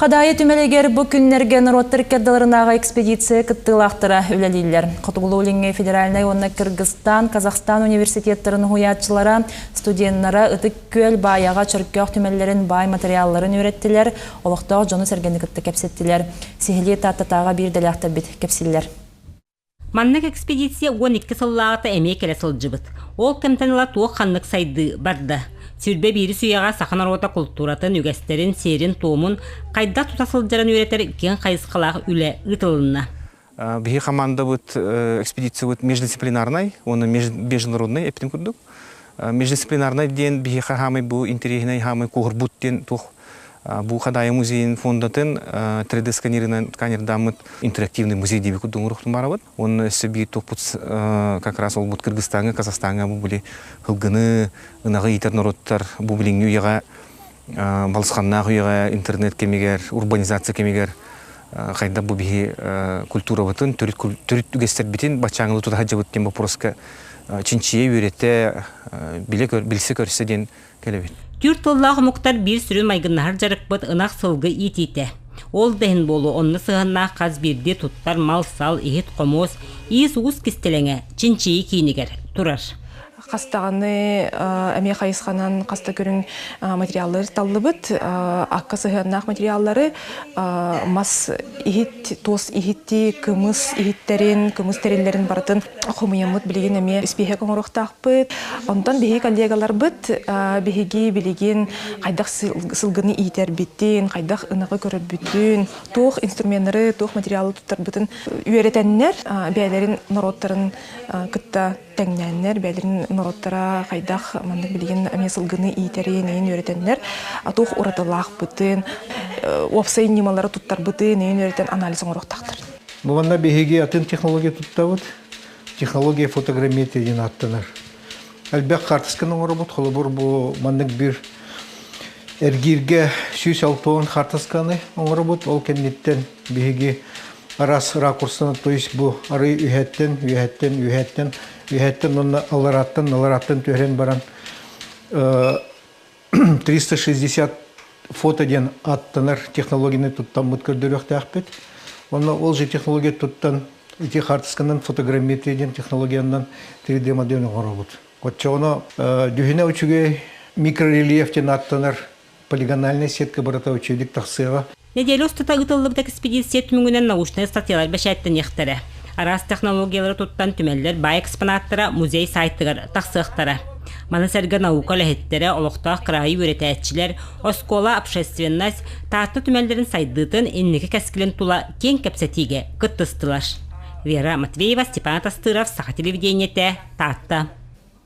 Хадаайы түмэлигэр бу күннэргэ норуоттар иккардыларынааҕы экспедиция кыттыылаахтара үлэлииллэр. Хотугулуу-Илиҥҥи федеральнай уонна Кыргызстан, Казахстан университеттарын уһуйааччылара, студеннара Ытык Күөл, Баайаҕа, Чөркөөх түмэллэрин баай материалларын үөрэттилэр, олохтоох дьону-сэргэни кытта кэпсэттилэр. Сиһилии Тааттатааҕы биир дэлээхтэрбит кэпсииллэр. Маннык экспедиция 12 сыллааҕыта эмиэ кэлэ сылдьыбыт. Ол кэмтэн ыла туох-ханнык сайдыы барда? 21 үйэҕэ саха норуота култууратын, үгэстэрин, сиэрин-туомун хайдах тута сылдьарын үөрэтэр киэҥ хайысхалаах үлэ ыытылынна. Биһи командабыт экспедициябыт междисциплинарнай уонна международный эпитин курдук. Междисциплинарнай диэн биһиэхэ хаамай бу интэриэһинэй хаамай куоһурбут диэн туох Бу Хадаайы музейын фондатын 3D сканерынан сканердааммыт интерактивный музей диэби курдук оҥоруохтун баарабыт. Уонна өссө биир туохпут как раз ол бут Кыргызстаҥҥа, Казахстаҥҥа бу били һылгыны, ынаҕы иитэр норуоттар бу билиҥҥи үйэҕэ балысханнаах үйэҕэ интернет кэмигэр, урбанизация кэмигэр хайдах бу биһи культурабытын, төрүт үгэстэрбитин баччааҥҥылыы тута сылдьабыт диэн боппуруоска чинчийэ үөрэтэ, билэ билсэ көрсө диэн кэлэбит. Түүр тыллаах омуктар биир сүрүн майгыннаһар дьарыкпыт ынах-сылгы иитиитэ. Ол да иһин буолуо, онно сыһыаннаах хас биирдии туттар мал-сал, иһит-хомуос, иис-уус кистэлэҥэ чинчийии киинигэр турар. Хас даҕаны эмиэ хайысханан хас да көрүҥ материаллары таллыбыт. Акка сыһыаннаах материаллары мас иһит, туос иһити, кымыс иһиттэрин, кымыс тэриллэрин барытын хомуйаммыт билигин эмиэ испииһэк оҥоруохтаахпыт. Онтон биһиги коллегаларбыт биһиги билигин хайдах сылгыны иитэрбитин, хайдах ынаҕы көрөрбүтүн, туох инструменнары, туох материалы туттарбытын үөрэтэннэр, бэйэлэрин норуоттарын кытта тэҥнээннэр, бэйэлэрин норуоттара хайдах маннык билигин эмиэ сылгыны иитэрин, эйин үөрэтэннэр, туох уратылаахпытын, уопсай ньымалары туттарбытын, эйин үөрэтэн анализ оҥоруохтаахтар. Бу манна биһиги атын технология туттабыт. Технология фотограмметрия диэн ааттанар. Элбэх хаартысканы оҥоробут. Холобур, бу маннык биир эргииргэ 160 хаартысканы оҥоробут. Ол кэнниттэн биһиги араас ракурсынан, то есть бу арый үһэттэн, үһэттэн, үһэттэн, үһэттэн уонна алларааттан, алларааттан түһэрэн баран 360 фото диэн аттанар технологияны туттаммыт көрдөрүөхтээхпит. Онно ол же технология туттан ити хаартысканан фотограмметрия диэн технологиянан 3D модель оҥоробут. Оччоҕуна дьүһүнэ үчүгэй микрорельеф диэн аттанар полигональная сетка барыта үчүгэйдик тахсыаҕа. Нэдиэлэ устата ыытыллыбыт экспедиция түмүгүнэн научнай статьялар бэчээттэниэхтэрэ. Араас технологиялары туттан түмэллэр баай экспонаттара музей сайтыгар тахсыахтара. Маны сэргэ наука үлэһиттэрэ, олохтоох кыраайы үөрэтээччилэр, оскуола, общественность, Таатта түмэллэрин сайдыытын инники кэскилин тула киэҥ кэпсэтиигэ кыттыстылар. Вера Матвеева, Степан Тастыров, Саха телевидениетэ, Таатта.